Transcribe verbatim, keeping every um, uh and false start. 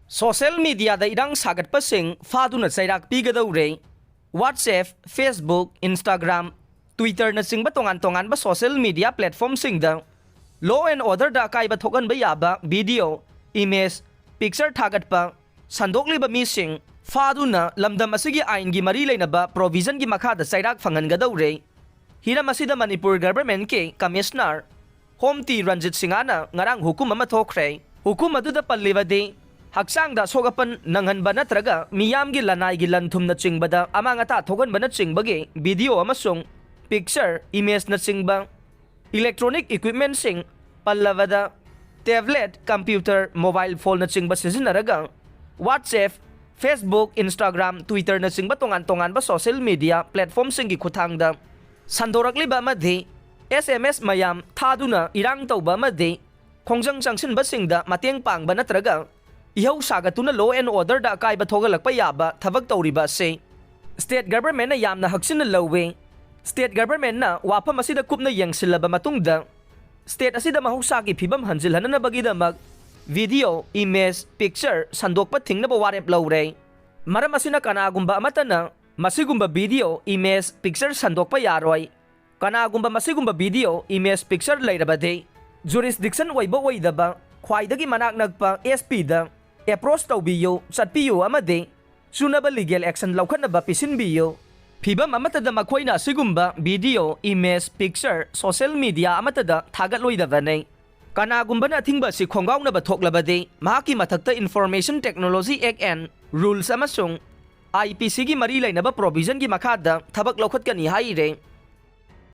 Social ꯃꯤꯗꯤꯌꯥꯗ ꯏꯔꯥꯡ ꯁꯥꯒꯠꯄꯁꯤꯡ ꯐꯥꯗꯨꯅ ꯆꯩꯔꯥꯛ ꯄꯤꯒꯗꯧꯔꯦ꯫ WhatsApp, Facebook, Instagram, Twitter ꯅꯆꯤꯡꯕ ꯇꯣꯉꯥꯟ ꯇꯣꯉꯥꯟꯕ ꯁꯣꯁꯦꯜ ꯃꯤꯗꯤꯌꯥ ꯄ꯭ꯂꯦꯠꯐꯣꯝꯁꯤꯡꯗ law and order ꯗ ꯑꯀꯥꯏꯕ ꯊꯣꯛꯍꯟꯕ ꯌꯥꯕ video, image, picture ꯊꯥꯒꯠꯄ, ꯁꯟꯗꯣꯛꯂꯤꯕ ꯃꯤꯁꯤꯡ ꯐꯥꯗꯨꯅ ꯂꯝꯗꯝ ꯑꯁꯤꯒꯤ ꯑꯥꯏꯟꯒꯤ ꯃꯔꯤ ꯂꯩꯅꯕ provision ꯒꯤ ꯃꯈꯥꯗ ꯆꯩꯔꯥꯛ ꯐꯪꯍꯟꯒꯗꯧꯔꯦ꯫ ꯍꯤꯔꯝ ꯑꯁꯤꯗ ꯃꯅꯤꯄꯨꯔ ꯒꯚꯔꯟꯃꯦꯟꯠꯀꯤ ꯀꯃꯤꯁꯅꯔ ꯍꯣꯝ ꯇꯤ ꯔꯟꯖꯤꯠ ꯁꯤꯡꯍꯅ ꯉꯔꯥꯡ ꯍꯨꯀꯨꯝ ꯑꯃ ꯊꯣꯛꯈ꯭ꯔꯦ꯫ ꯍꯨꯀꯨꯝ ꯑꯗꯨꯗ ꯄꯜꯂꯤꯕꯗꯤ, ꯍꯛꯆꯥꯡꯗ ꯑꯁꯣꯛ ꯑꯄꯟ ꯅꯪꯍꯟꯕ ꯅꯠꯇ꯭ꯔꯒ ꯃꯤꯌꯥꯝꯒꯤ ꯂꯅꯥꯏꯒꯤ ꯂꯟ ꯊꯨꯝꯅꯆꯤꯡꯕꯗ ꯑꯃꯥꯡ ꯑꯇꯥ ꯊꯣꯛꯍꯟꯕꯅꯆꯤꯡꯕꯒꯤ video ꯑꯃꯁꯨꯡ picture, image ꯅꯆꯤꯡꯕ, electronic equipment ꯁꯤꯡ ꯄꯜꯂꯕꯗ, tablet, computer, mobile phone ꯅꯆꯤꯡꯕ ꯁꯤꯖꯤꯟꯅꯔꯒ WhatsApp, Facebook, Instagram, Twitter ꯅꯆꯤꯡꯕ ꯇꯣꯉꯥꯟ ꯇꯣꯉꯥꯟꯕ ꯁꯣꯁꯦꯜ ꯃꯤꯗꯤꯌꯥ ꯄ꯭ꯂꯦꯠꯐꯣꯝꯁꯤꯡꯒꯤ ꯈꯨꯠꯊꯥꯡꯗ ꯁꯟꯗꯣꯔꯛꯂꯤꯕ ꯑꯃꯗꯤ S M S ꯃꯌꯥꯝ ꯊꯥꯗꯨꯅ ꯏꯔꯥꯡ ꯇꯧꯕ ꯑꯃꯗꯤ ꯈꯣꯡꯖꯪ ꯆꯪꯁꯤꯟꯕꯁꯤꯡꯗ ꯃꯇꯦꯡ ꯄꯥꯡꯕ ꯅꯠꯇ꯭ꯔꯒ ꯏꯍꯧ ꯁꯥꯒꯠꯇꯨꯅ law and order ꯗ ꯑꯀꯥꯏꯕ ꯊꯣꯛꯍꯜꯂꯛꯄ ꯌꯥꯕ ꯊꯕꯛ ꯇꯧꯔꯤꯕ ꯑꯁꯤ state government ꯅ ꯌꯥꯝꯅ ꯍꯛꯆꯤꯟꯅ ꯂꯧꯏ꯫ State government ꯅ ꯋꯥꯐꯝ ꯑꯁꯤꯗ ꯀꯨꯞꯅ ꯌꯦꯡꯁꯤꯜꯂꯕ ꯃꯇꯨꯡꯗ, state ꯑꯁꯤꯗ ꯃꯍꯧꯁꯥꯒꯤ ꯐꯤꯕꯝ ꯍꯟꯖꯤꯜꯍꯟꯅꯕꯒꯤꯗꯃꯛ video, image, picture ꯁꯟꯗꯣꯛꯄ ꯊꯤꯡꯅꯕ ꯋꯥꯔꯦꯞ ꯂꯧꯔꯦ꯫ ꯃꯔꯝ ꯑꯁꯤꯅ ꯀꯅꯥꯒꯨꯝꯕ ꯑꯃꯠꯇꯅ ꯃꯁꯤꯒꯨꯝꯕ video, image, picture ꯁꯟꯗꯣꯛꯄ ꯌꯥꯔꯣꯏ꯫ ꯀꯅꯥꯒꯨꯝꯕ ꯃꯁꯤꯒꯨꯝꯕ video, image, picture ꯂꯩꯔꯕꯗꯤ, jurisdiction ꯑꯣꯏꯕ ꯑꯣꯏꯗꯕ ꯈ꯭ꯋꯥꯏꯗꯒꯤ ꯃꯅꯥꯛ ꯅꯛꯄ S P ꯗ approach ꯇꯧꯕꯤꯌꯨ, ꯆꯠꯄꯤꯌꯨ ꯑꯃꯗꯤ ꯆꯨꯅꯕ legal action ꯂꯧꯈꯠꯅꯕ ꯄꯤꯁꯤꯟꯕꯤꯌꯨ꯫ ꯐꯤꯚꯝ ꯑꯃꯠꯇꯗ ꯃꯈꯣꯏꯅ ꯑꯁꯤꯒꯨꯝꯕ video, image, picture social media ꯑꯃꯠꯇꯗ ꯊꯥꯒꯠꯂꯣꯏꯗꯕꯅꯤ꯫ ꯀꯅꯥꯒꯨꯝꯕꯅ ꯑꯊꯤꯡꯕ ꯑꯁꯤ ꯈꯣꯡꯒꯥꯎꯅꯕ ꯊꯣꯛꯂꯕꯗꯤ, ꯃꯍꯥꯛꯀꯤ ꯃꯊꯛꯇ Information Technology Act and Rules ꯑꯃꯁꯨꯡ I P C ꯒꯤ ꯃꯔꯤ ꯂꯩꯅꯕ provision ꯒꯤ ꯃꯈꯥꯗ ꯊꯕꯛ ꯂꯧꯈꯠꯀꯅꯤ ꯍꯥꯏꯔꯦ꯫